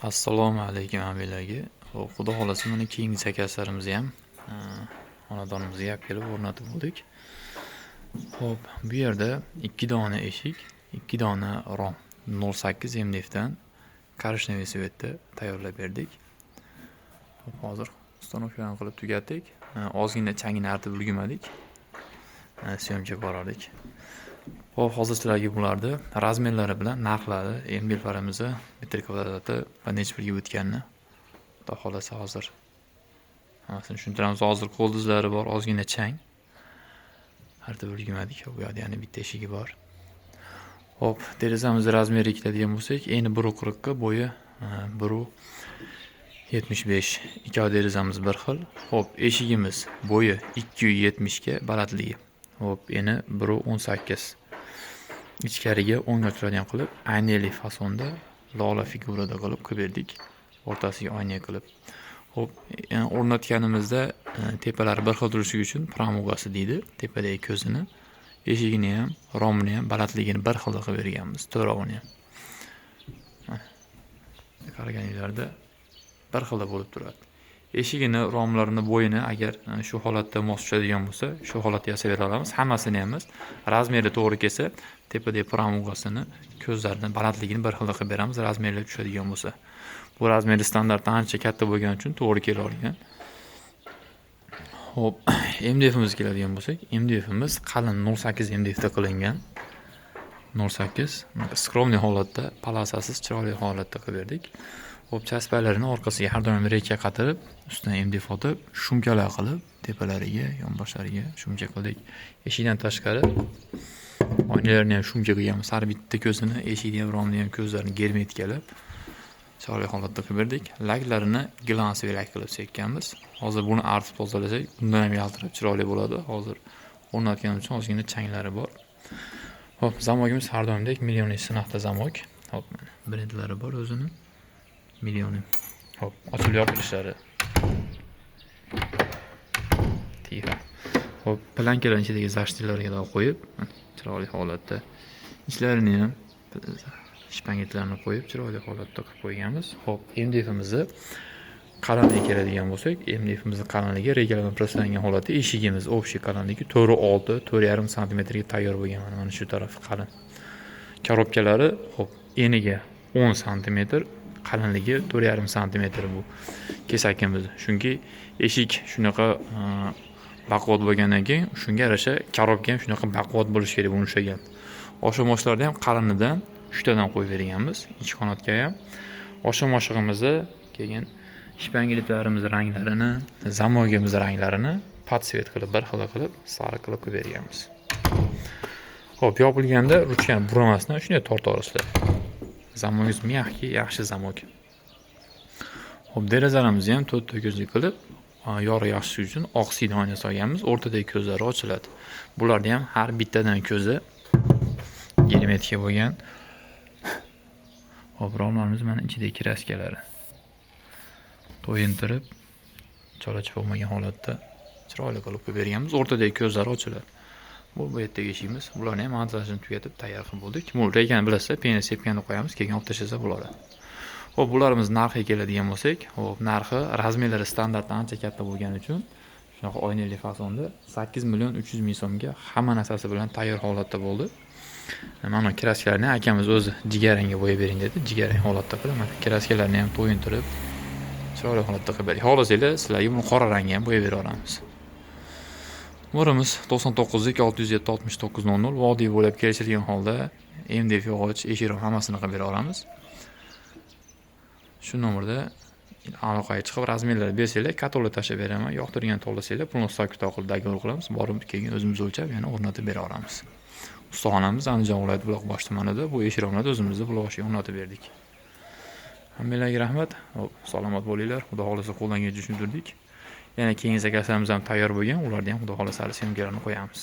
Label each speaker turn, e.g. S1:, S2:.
S1: Assalomu alaykum hammalarga. Xo'p, Xudo xohlasa, mana keyingi zakazlarimizni ham xonadonimizga olib kelib o'rnatib oldik. Xo'p, bu yerda 2 dona eshik, 2 dona rom 0.8 MDF dan коричневый цвет da tayyorlab berdik. Xo'p, hozir установка ni qilib tugatdik. Ozgina changini artib ulgurmadik. Съёмка borardik. Xo'p, hozir sizlarga bularni размер lari bilan narxlari, MDFlarimizni metr kvadrati va necha pulga o'tganini, Xudo xohlasa, hozir hammasini tushuntiramiz. Hozir qo'l izlari bor, ozgina chang. Artib ulgurmadik. Bu yoqda yana bitta eshigi bor. Xo'p, derazamizni размер iga keladigan bo'lsak, eni 1.40 ga, bo'yi 1.75. Ikkala derazamiz bir xil. Xo'p, eshigimiz bo'yi 2.70 ga, balandligi. Xo'p, eni 1.18. Ichkariga o'ngga turadigan qilib, oynali fasonda, lola figurada qilib qilib berdik. O'rtasiga oyna qilib. Xo'p, o'rnatganimizda tepalari bir xil turishi uchun прямоугол si deydi, tepadagi ko'zini, eshigini ham, romini ham balandligini bir xilda qilib berganmiz, to'rovini ham. Mana qaraganinglarda bir xilda bo'lib turadi. Eshigini, romlarini bo'yini agar shu holatda mos tushadigan bo'lsa, shu holatda yasab bera olamiz. Hammasini ham emas, размер i to'g'ri kelsa, tepadagi прямоугол sini, ko'zlarini balandligini bir xilda qilib beramiz, размер lar tushadigan bo'lsa. Bu размер i standartdan ancha katta bo'lgani uchun to'g'ri kela olgan. Xo'p, MDFimizga keladigan bo'lsak, MDFimiz qalin 0.8 MDF da qilingan. 0.8 скромный holatda, полоса siz chiroyli holatda qilib berdik. Xo'p, chaspalarini orqasiga har doim рейка qatirib, ustidan MDF otib, шумка lar qilib, tepalariga, yonboshlariga шумка qildik. Eshikdan tashqari oynalarni ham шумка qilganmiz. Har bitta ko'zini, eshikni ham, romni ham ko'zlarini germetikalab, chiroyli holatda qilib berdik. Laklarini глянцевый lak qilib sepganmiz. Hozir buni artib tozalasak, bundan ham yaltirab chiroyli bo'ladi. Hozir o'rnatganim uchun ozgina changlari bor. Xo'p, замок imiz har doimdek Millioni sinoqda замок. Xo'p, mana brendlari bor o'zini. Millioni. Xo'p, ochilib yopilishlari. Тихо. Xo'p, планка larning ichidagi защита larga qo'yib, chiroyli holatda ichlarini ham shpangitlarni qo'yib, chiroyli holatda qilib qo'yganmiz. Xo'p, MDFimizni qalinligiga keladigan bo'lsak, MDFimizni qalinligi рейка lardan presslangan holatda eshigimiz общий qalinligi 4.6, 4.5 santimetrga tayyor bo'lgan, mana shu tarafi qalin. Коробка lari, xo'p, eniga 10 santimetr, qalinligi 4.5 santimetr bu kesakimiz. Chunki eshik shunaqa baquvvat bo'lgandan keyin shunga yarasha коробка ham shunaqa baquvvat bo'lishi kerak, buni ushlagan. Osha-moshlarni ham qalinidan 3 tadan qo'yib berganmiz, ikki qanotga ham. Osha-moshig'imizni, keyin shpangitlarimiz ranglarini, замок imiz ranglarini под цвет qilib, bir xil qilib, sariq qilib qo'yib berganmiz. Xo'p, yopilganda ruchkani buramasdan shunday torta olasizlar. Замок ingiz мягкий, yaxshi замок. Xo'p, derazalarimizni ham to'rtta ko'zli qilib, yorug' yaxshi uchun oq siydan oyna solganmiz. O'rtadagi ko'zlari ochiladi. Bularni ham har bittadan ko'zi germetika bo'lgan. Xo'p, romlarimiz mana ichidagi краска lari. To'yintirib, chola-chupa bo'lmagan holatda chiroyli qilib qo'yib berganmiz. O'rtadagi ko'zlari ochiladi. Bu yerdagi eshigimiz. Bularni ham montajini tugatib tayyor qilib bo'ldik. Bu рейка ni bilasizlar, пена sepganda qo'yamiz, keyin olib tashlasa bo'ladi. Xo'p, bularimiz narxiga keladigan bo'lsak, xo'p, narxi размер lari standartdan ancha katta bo'lgani uchun shunaqa oynali fasonda 8 million 300 ming so'mga hamma narsasi bilan tayyor holatda bo'ldi. Mana краска larni akamiz o'zi jigarrangga bo'yab bering dedi. Jigarrang holatda qilib, mana краска larni ham to'yintirib, chiroyli holatda qilib berdik. Xohlasanglar, sizlarga buni qora rangga ham bo'yab bera olamiz. Nomerimiz 99 607 69 00. Vodiy bo'ylab kelishilgan holda MDF, yog'och, eshik, rom hammasini qilib bera olamiz. Shu nomerda aloqaga chiqib, размер lar bersanglar, katalog tashlab beraman. Yoqtirgan tanlasanglar, pulni hisob kitob qilib договор qilamiz. Borib keyin o'zimiz o'lchab, yana o'rnatib bera olamiz. Ustaxonamiz Andijon viloyati, Buloqboshi tumanida. Bu eshik romlarni o'zimizda Buloqboshiga o'rnatib berdik. Hammanglarga rahmat. Xo'p, salomat bo'linglar. Xudo xohlasa, qo'ldan kelgancha tushuntirdik. Yana keyingi заказ larimiz ham tayyor bo'lgan. Ularni ham, Xudo xohlasa, hali съёмка larni qo'yamiz.